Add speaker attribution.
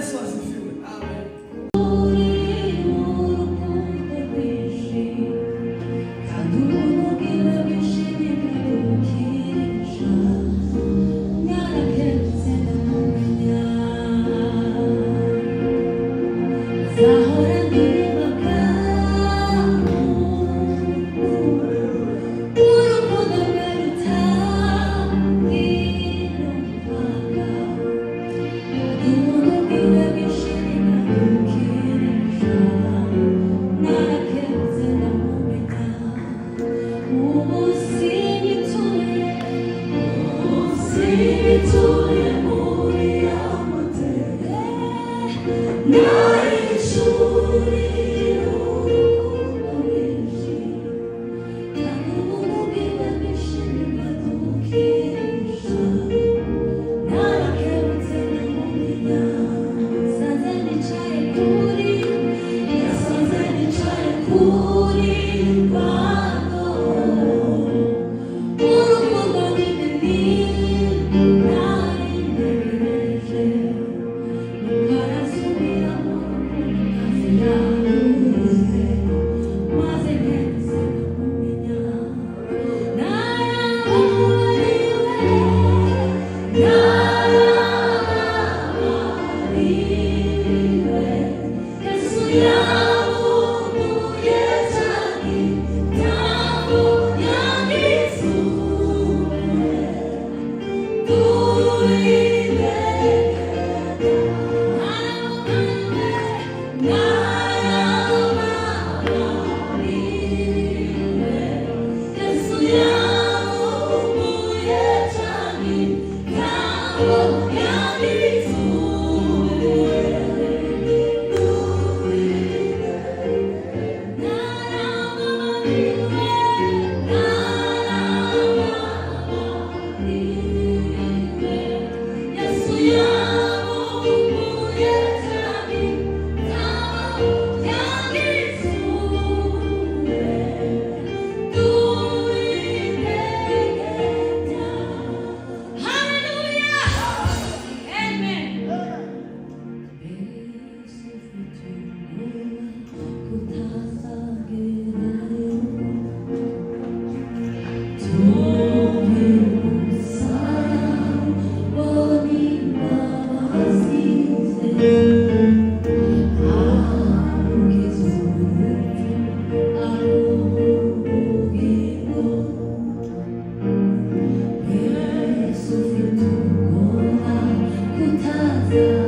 Speaker 1: Yesu asifiwe.
Speaker 2: Uri urukundo rwinshi kandi ubuntu bwiwe bwinshi nibwadukirisha. Narakebutse ndamumenya, nzahora ndirimba bwangu urukundo rwe rutagira umupaka. Ubuntu bwiwe bwinshi nibwadukirisha. Narakebutse ndamumenya, ubu sinyituye, ubu sinyituye muri ya mateka. Nahishuriye urukundo rwinshi kandi ubuntu bwiwe bwinshi nibwadukirisha. Narakebutse ndamumenya, nsanze nicaye kuri, yasanze nicaye kuri rwando. Urukundo rw'imini nari ntegereje, nuko arasubira mu rukundo kazi yabuze, maze nkebutse ndamumenya. Narababariwe, narababariwe, Yesu yabumbuye cya gitabo yanditswe duwiteka. Narababariwe, Yesu yabumbuye cya gitabo yanditswe duwiteka. Narababariwe, narababariwe, Yesu yabumbuye cya gitabo yanditswe duwiteka. Hallelujah! Amen. Yesu ufite ubwoba kutazagerayo, tubwire umusaraba n'imbabazi ze, agukiza urupfu, aguha ubugingo. Yesu ufite ubwoba kutazagerayo.